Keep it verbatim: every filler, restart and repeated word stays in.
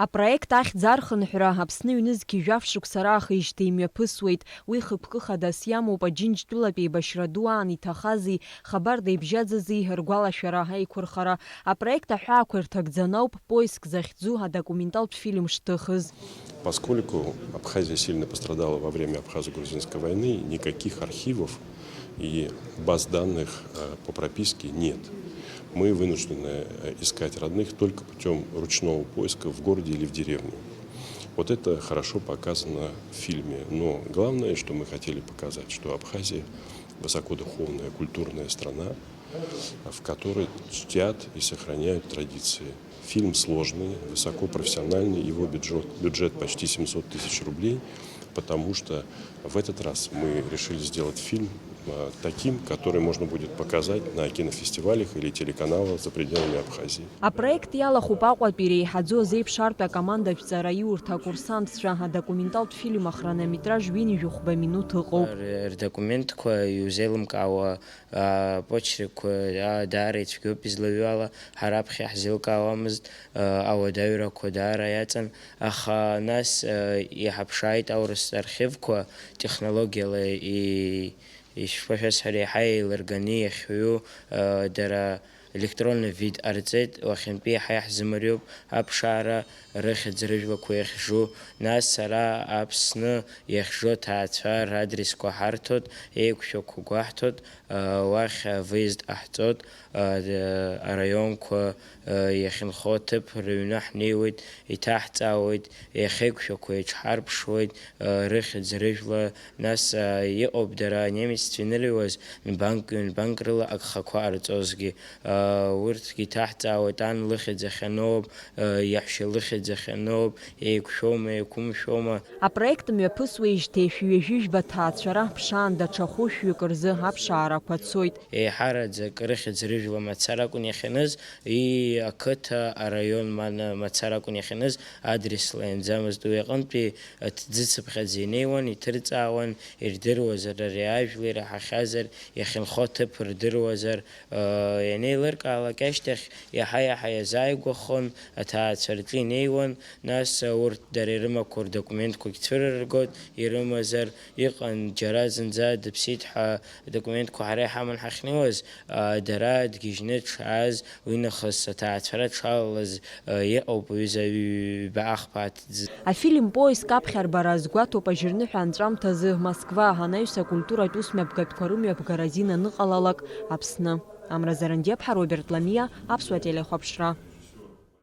Апроект ахьӡ архынҳәра Аԥсны ҩнызқь жәаф шықәса раахижьҭеи имҩаԥысуеит. Уи хықәкы хадас иамоуп Аџьынџьтәылатә еибашьра ду аан иҭахази, хабарда ибжьаӡази ргәалашәара аиқәырхара. Апроект аҳәаақәа ирҭагӡаны ауп Поиск захьӡу адокументалтә фильм шҭыхыз. Поскольку Абхазия сильно пострадала во время абхазо-грузинской войны, никаких архивов и баз данных э, по прописке нет. Мы вынуждены э, искать родных только путем ручного поиска в городе или в деревне. Вот это хорошо показано в фильме. Но главное, что мы хотели показать, что Абхазия высокодуховная культурная страна, в которой чтят и сохраняют традиции. Фильм сложный, высокопрофессиональный, его бюджет, бюджет почти семьсот тысяч рублей, потому что в этот раз мы решили сделать фильм э, таким, который можно будет показать на кинофестивалях или телеканалах за пределами Абхазии. Апроект иалахәуп Аҟәатәи иреиҳаӡоу азеиԥшартә акомандаҿ ҵараиурҭа акурсантцәа. Адокументалтә фильм ахронометраж ҩынҩажәи хәба минуҭ ыҟоуп. Р- Рдокументқәа иузеилымкаауа апочеркқәа а, даара ицәгьоуп излаҩу ала, ҳара аԥхьа иаҳзеилкаауамызт, а, ауадаҩрақәа даара иаҵан, аха нас а, иҳаԥшааит аурыс архивқәа технологиала и- ишԥашәасҳәари, еиҳа еилырганы иахьҩу, а, дара электронный вид ҟарҵеит, уахьынтәи еиҳа иаҳзымариоуп аԥшаара, рыхьӡ-рыжәлақәа иахьжу, нас ара Аԥсны иахьжу аҭаацәа радресқәа ҳарҭоит, еиқәшәақәа гәаҳҭоит, уахь выезд ҟаҳҵоит, араионқәа иахьынхо аҭыԥ рыҩны ҳнеиуеит, иҭаҳҵаауеит, иахьеиқәшәақәа еиҿҳарԥшуеит, рыхьӡ-рыжәла, нас иҟоуп дара анемеццәа инырыҩуаз нбанк-ҩынбанк рыла агхақәа ҟарҵозгьы, урҭгьы иҭаҳҵаауеит, ан лыхьӡ ахьаноуп, иаҳәшьа лыхьӡ ахьаноуп, еиқәшәома, еиқәымшәома. Апроект мҩаԥысуеижьҭеи шәҩажәижәба ҭаацәара ԥшаан даҽа хәышәҩык рзы аԥшаарақәа цоит. Еиҳараӡак рыхьӡ-рыжәла мацара акәын иахьаныз, ии, ақыҭа, араион мана мацара акәын иахьаныз, адресла ианӡамызт. Уи аҟынтәи ҭӡыцыԥхьаӡа инеиуан, иҭырҵаауан, ирдыруазар, ари ажәла ираҳахьазар, иахьынхо аҭыԥ рдыруазар, ианеилыркаалак ашьҭахь, иаҳа-иаҳа иазааигәахон, аҭаацәа рҿы инеиуан, нас урҭ дара ирымақәоу рдокументқәагь цәырыргоит, ирымазар, иҟан џьара зынӡа дыԥсит ҳәа адокументқәа ҳара иҳаман ҳахьнеиуаз, дара дгьежьны дшааз, уинахыс аҭаацәара дшалалаз иҟоуп, ҩыза ҩба ахԥа аҭӡы. Афильм Поиск аԥхьарбара азгәаҭоуп ажьырныҳәа анҵәамҭазы Москва анаҩс акультуратә усмҩаԥгатәқәа рымҩаԥгара азин аныҟалалак Аԥсны. Амра Зарандиаԥҳа, Роберт Ламиа, Аԥсуа телехәаԥшра.